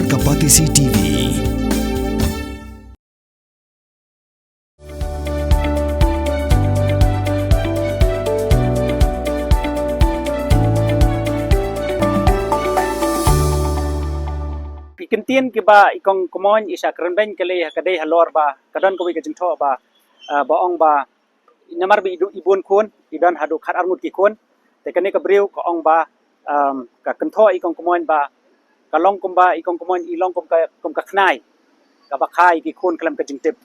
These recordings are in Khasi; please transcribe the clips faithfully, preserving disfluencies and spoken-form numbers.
Ka Batesi T V. Ki kyntien kiba i Kong Kmoin i shah kren beiñ ka lei ha ka dei halor ba ka don kawei ka jingthoh ba, ah, ba ong ba namar ba i du-, i bun khun, i don haduh khat arngut ki khun. Te kane ka briew ka ong ba, um, ka kynthoh i Kong Kmoin ba ka long kumba i Kong Kmoin i long kum ka, kum ka khnai kaba kha ïa ki khun khlem ka jingtip.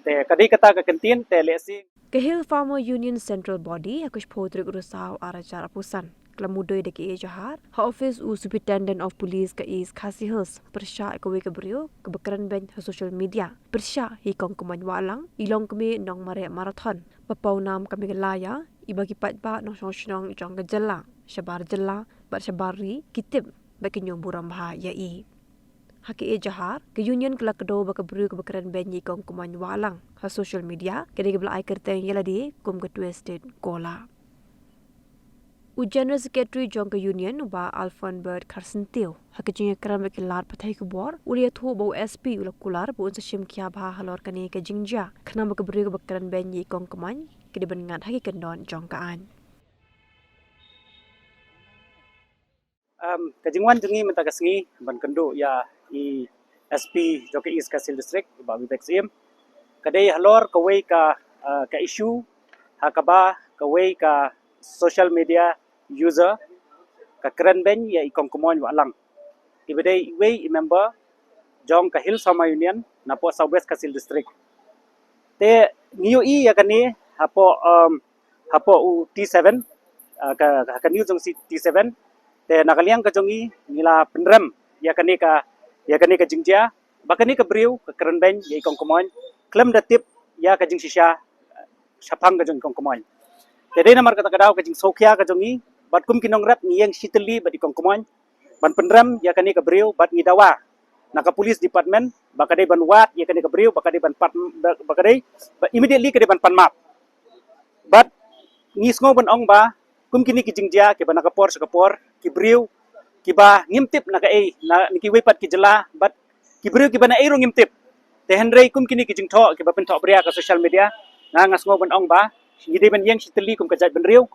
Te ka dei kata ka kyntien, te lehse. Ka Hill Farmer Union Central Body ha ka shiphew tarik Risaw ar hajar arphew san ka la mudui da ka ejahar ha office u Superintendent of Police ka East Khasi Hills pyrshah ïa kawei ka briew kaba kren beiñ ha social media pyrshah ïa i Kong Kmoin Wahlang, i longkmie nong Mareh Marathon ba paw nam ka Meghalaya, iba ki paidbah nongshong shnong jong ka jylla shabar jylla bad shabar ri ki tip ba ki ñiewburom bha ïa i. Ha ka ejahar ka Union ka la kdew ba ka briew kaba kren beiñ ïa i Kong Kmoin Wahlang ha social media ka dei kaba la ai kyrteng ïa lade kum ka Twisted Caller. U General Secretary jong ka Union, u Bah Alfonbert Kharsyntiew, ha ka jingïakren bad ki lad pathai khubor u la ïathuh ba u S P u la kular ba un sa shim khia bha halor kane ka jingjia khnang ba ka briew kaba kren beiñ ïa i Kong Kmoin ka dei ban ngat ha ki kyndon jong ka aiñ. Um, ka jingwan jong ngi mynta ka sngi ban kynduh ïa i S P jong ka East Khasi Hills District, Bah Vivek Syiem, ka dei halor kawei ka, uh, ka issue ha kaba kawei ka social media user ka kren beiñ ïa i Kong Kmoin Wahlang, iba dei iwei i member jong ka Hill Farmer Union napoh South West Khasi Hills District. Te ngi ïohi ïa kane hapoh, um, hapoh u T seven, uh, ka, ka, ka news jong si T seven. Te na ka liang ka jong ngi ngi la pynrem ïa kane ka, ïa kane ka jingjia ba kane ka briew ka kren beiñ ïa i Kong Kmoin khlem da tip ïa ka jingshisha shaphang ka jong i Kong Kmoin. Te dei namar kata ka daw ka jingsngewkhia ka jong ngi bad kum ki nongrep ngi ïeng shitylli bad i Kong Kmoin ban pynrem ïa kane ka briew bad ngi dawa na ka police department ba ka dei ban wad ïa kane ka briew, ba ka dei ban pat, ba, ba ka dei ba immediately ka dei ban pan map. Bad ngi sngew ban ong ba kum kine ki jingjia kiba na ka por sha ka por, ki briew kiba ngim tip na kaei, na, na kiwei pat ki jylla, bad ki briew kiba naei ruh ngim tip. Te hynrei kum kine ki jingthoh kiba pynthoh bria ka social media, nga, nga sngew ban ong ba ngi dei ban ïeng shitylli kum ka jaitbynriew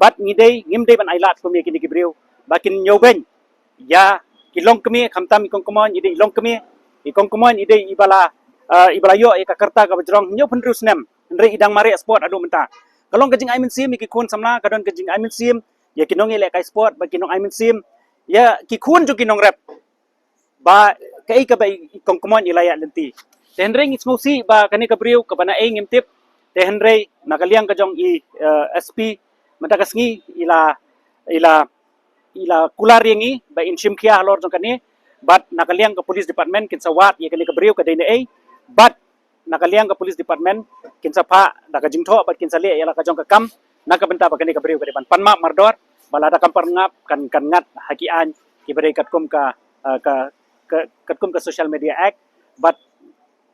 bad ngi dei, ngim dei ban ailad kum ïa kine ki briew ba kin ñiew beiñ ïa ki longkmie, khamtam i Kong Kmoin i dei i longkmie, i Kong Kmoin i dei iba la, uh, iba la ïoh ïa ka rta kaba jrong hynñiewphew hynriew snem. Hynrei i dang mareh sport haduh mynta. Ka long ka jingai mynsiem ïa ki khun samla, ka don ka jingai mynsiem ïa ki nongïalehkai sport bad ki nongai mynsiem ïa ki khun jong ki nongrep ba kaei kaba i Kong Kmoin i la ïaid lynti. Te hynrei ngi sngewsih ba kane ka briew kaba naei ngim tip. Te hynrei na ka liang ka jong i, uh, S P mynta ka sngi i la, i la i la kular ïa ngi ba in shim khia halor jong kane bad na ka liang ka police department kin sa wad ïa kane ka briew ka dei naei bad na ka liang ka police department kin sa phah da ka jingthoh bad kin sa leh ïa la ka jong ka kam na ka bynta ba kane ka briew ka dei ban pan map mardor ba lada kam pan map kan, kan ngat ha ki aiñ kiba dei katkum ka, uh, ka, ka, katkum ka Social Media Act. Bad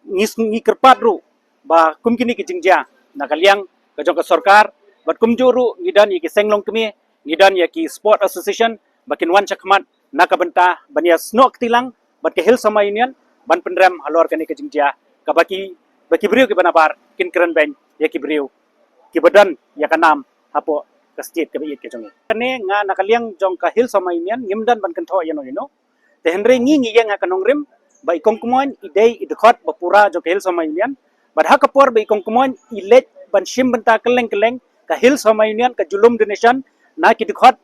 ngi, ngi kyrpad ruh ba kum kine ki jingjia na ka liang ka jong ka sorkar bad kumjuh ruh ngi don ïa ki seng longkmie, ngi don ïa ki sport association ba kin wan shakhmat na ka bynta ban ïa snoh kti lang bad ka Hill Farmer Union ban pynrem halor kane ka jingjia kaba ki, ba ki briew kiba nabar kin kren beiñ ïa ki briew kiba don ïa ka nam hapoh ka state kaba ïeit ka jong ngi. Kane nga na ka liang jong ka Hill Farmer Union ngim don ban kynthoh ïano ïano. Te hynrei ngi ngi ïeng ha ka nongrim ba i Kong Kmoin i dei i dkhot ba pura jong ka Hill Farmer Union. Bad ha ka por ba i Kong Kmoin i leit ban shim bynta kylleng kylleng ka Hill Farmer Union ka ju lum donation na ki dkhot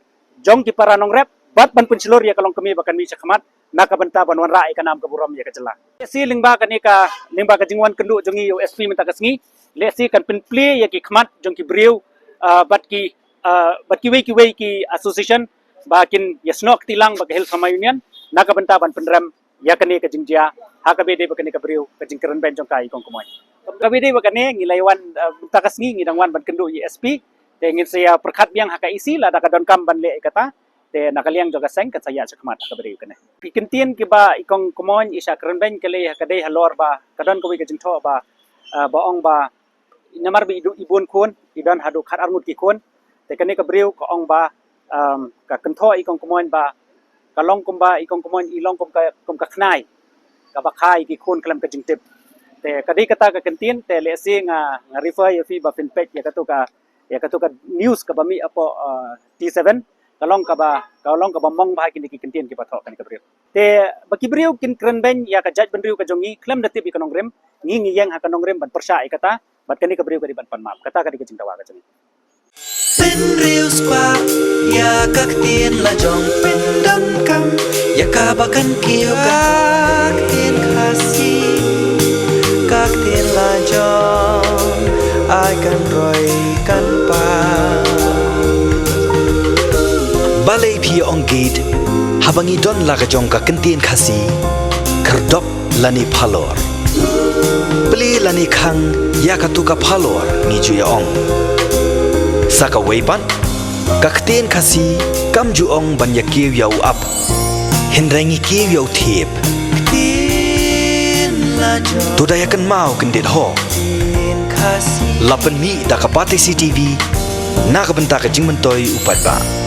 jong ki para nongrep bad ban pynshlur ïa ka longkmie ba kan mih shakhmat na ka bynta ban wanrah ïa ka nam ka burom ïa ka jylla. Lehse lyngba kane ka, lyngba ka jingwan kynduh jong ngi ïa u S P mynta ka sngi, lehse kan pynplie ïa ki khmat jong ki briew, ah, bad ki, ah, bad kiwei kiwei ki association ba kin ïa snoh kti lang bad ka Hill Farmer Union na ka bynta ban pynrem ïa kane ka jingjia ha kaba dei bad kane ka briew ka jingkren beiñ jong ka i Kong Kmoin. Kaba dei bad kane ngi la wan, ah, mynta ka sngi ngi dang wan ban kynduh ïa u S P, te ngin sa ïa pyrkhat biang ha ka E C lada ka donkam ban leh ïa kata. Te na ka liang jong ka seng kan sa ïaid shakhmat ha kaba dei kane. Ki kyntien kiba i Kong Kmoin i shah kren beiñ ka lei ha ka dei halor ba ka don kawei ka jingthoh ba, ah, ba ong ba namar ba i du-, i bun khun, i don haduh khat arngut ki khun. Te kane ka briew ka ong ba, um, ka kynthoh i Kong Kmoin ba ka long kumba i kong kumon i long kum ka, kum ka khnai kaba kha ïa ki khun khlem ka jingtip. Te ka dei kata ka kyntien, te lehse nga, nga refer ïa phi ba phin peit ïa katu ka, ïa katu ka news kaba mih hapoh, uh, T seven, ka long kaba, ka long kaba mong bha kine ki kyntien kiba thoh kane ka briew. Te ba ki briew kin kren beiñ ïa ka jaitbynriew ka jong ngi khlem da tip ïa ka nongrim, ngi ngi ïeng ha ka nongrim ban pyrshah ïa kata, bad kane ka briew ka dei ban pan map. Kata ka dei ka jingdawa ka jong ngi. Pynriew spah ïa ka ktien la jong, pyndonkam ïa kaba kan kiew ka ktien Khasi, ka ktien la jong, ai kan roi kan pan. Balei phi ong gate haba ngi don la ka jong ka kyntien Khasi? Khyrdop lane phalor, plie lane khang ïa katu ka phalor, ngi ju ïa ong. Sa kawei pat, ka ktien Khasi kam ju ong ban ïa kiew ïa u ap, hynrei ngi kiew ïa u thiep. Ktien la jong, to da ïa kynmaw kyndit ho. Ktien Khasi, la pynmih da ka Batesi T V na ka bynta ka jingmyntoi u paidbah.